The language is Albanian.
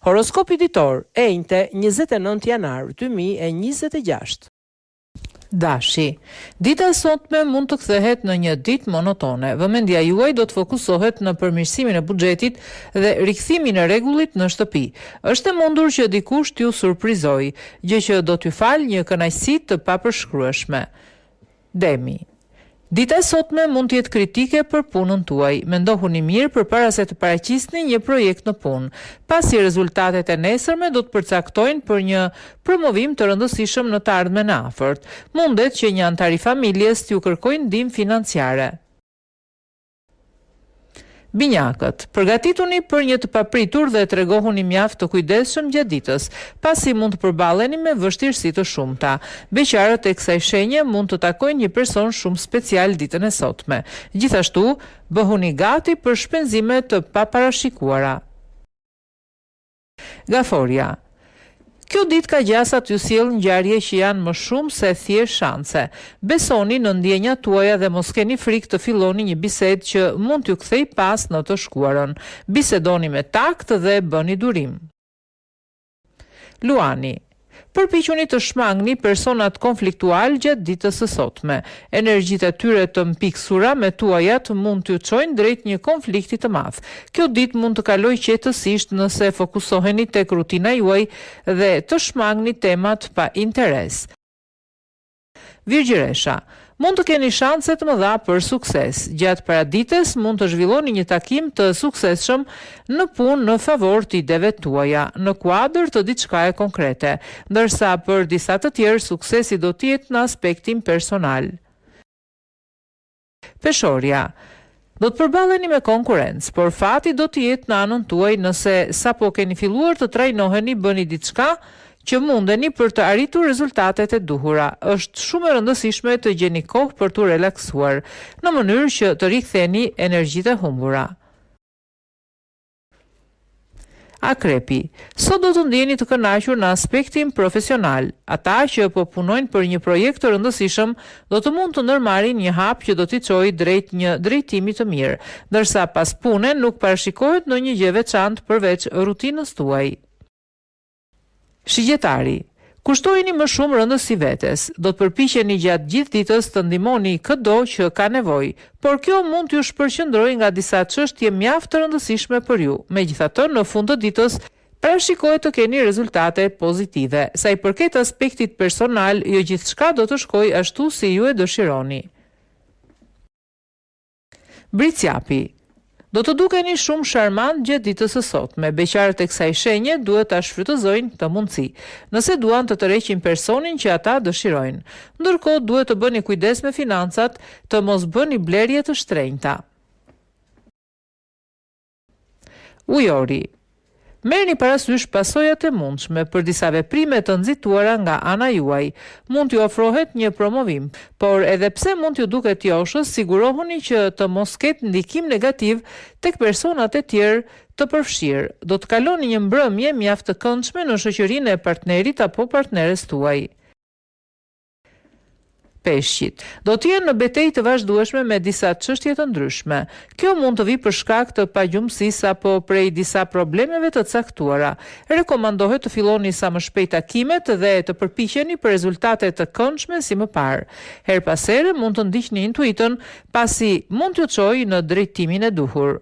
Horoskopi ditor, e enjte, 29 janar 2026. Dashi. Dita e sotme mund të kthehet në një ditë monotone. Vëmendja juaj do të fokusohet në përmirësimin e buxhetit dhe rikthimin e rregullit në shtëpi. Është e mundur që dikush t'ju surprizojë, gjë që do t'ju falë një kënaqësi të papërshkrueshme. Demi. Dita e sotme mund të jetë kritike për punën tuaj. Mendohuni mirë përpara se të paraqisni një projekt në punë, pasi rezultatet e nesërme do të përcaktojnë për një promovim të rëndësishëm në të ardhmen e afërt. Mundet që një anëtar i familjes t'ju kërkojë ndihmë financiare. Binjakët, Përgatituni për një të papritur dhe tregohuni mjaft të kujdesshëm gjatë ditës, pasi mund të përballeni me vështirësi të shumta. Beqarët e kësaj shenje mund të takojnë një person shumë special ditën e sotme. Gjithashtu, bëhuni gati për shpenzime të paparashikuara. Gaforja, Kjo ditë ka gjasa t'ju sjellë ngjarje që janë më shumë se thjesht shanse. Besoni në ndjenjat tuaja dhe mos keni frikë të filloni një bisedë që mund t'ju kthejë pas në të shkuarën. Bisedoni me takt dhe bëni durim. Luani, Përpiquni të shmangni personat konfliktualë gjatë ditës së sotme. Energjitë e tyre të mpiksura me tuajat mund t'ju çojnë drejt një konflikti të madh. Kjo ditë mund të kalojë qetësisht nëse fokusoheni tek rutina juaj dhe të shmangni temat pa interes. Virgjëresha, Mund të keni shanse të mëdha për sukses. Gjatë paradites mund të zhvilloni një takim të suksesshëm në punë në favor të ideve tuaja, në kuadër të diçkaje konkrete, ndërsa për disa të tjerë suksesi do të jetë në aspektin personal. Peshorja, Do të përballeni me konkurrencë, por fati do të jetë në anën tuaj nëse sapo keni filluar të trajnoheni bëni diçka që mundeni për të arritur rezultatet e duhura. Është shumë e rëndësishme të gjeni kohë për t'u relaksuar, në mënyrë që të riktheni energjitë e humbura. Akrepi, Sot do të ndiheni të kënaqur në aspektin profesional. Ata që po punojnë për një projekt të rëndësishëm do të mund të ndërmarrin një hap që do t'i çojë drejt një drejtimi të mirë, ndërsa pas pune nuk parashikohet ndonjë gjë e veçantë përveç rutinës tuaj. Shigjetari, Kushtojini më shumë rëndësi vetes. Do të përpiqeni gjatë gjithë ditës të ndihmoni këdo që ka nevojë, por kjo mund t'ju shpërqendrojë nga disa çështje mjaft të rëndësishme për ju. Megjithatë, në fund të ditës, parashikohet të keni rezultate pozitive. Sa i përket aspektit personal, jo gjithçka do të shkojë ashtu si ju e dëshironi. Bricjapi, Do të dukeni shumë sharmant gjatë ditës së sotme. Beqarët e kësaj shenje duhet ta shfrytëzojnë këtë mundësi, nëse duan të tërheqin personin që ata dëshirojnë. Ndërkohë, duhet të bëni kujdes me financat, të mos bëni blerje të shtrenjta. Ujori, Merrni parasysh pasojat e mundshme për disa veprime të nxituara nga ana juaj. Mund t'ju ofrohet një promovim, por edhe pse mund t'ju duket joshës, sigurohuni që të mos ketë ndikim negativ tek personat e tjerë të përfshirë. Do të kaloni një mbrëmje mjaft të këndshme në shoqërinë e partnerit apo partneres tuaj. Peshqit. Do të jenë në betejë të vazhdueshme me disa çështje të ndryshme. Kjo mund të vijë për shkak të pagjumësisë apo prej disa problemeve të caktuara. Rekomandohet të filloni sa më shpejt takimet dhe të përpiqeni për rezultate të këndshme si më parë. Herë pas here mund të ndiqni intuitën, pasi mund t'ju çojë në drejtimin e duhur.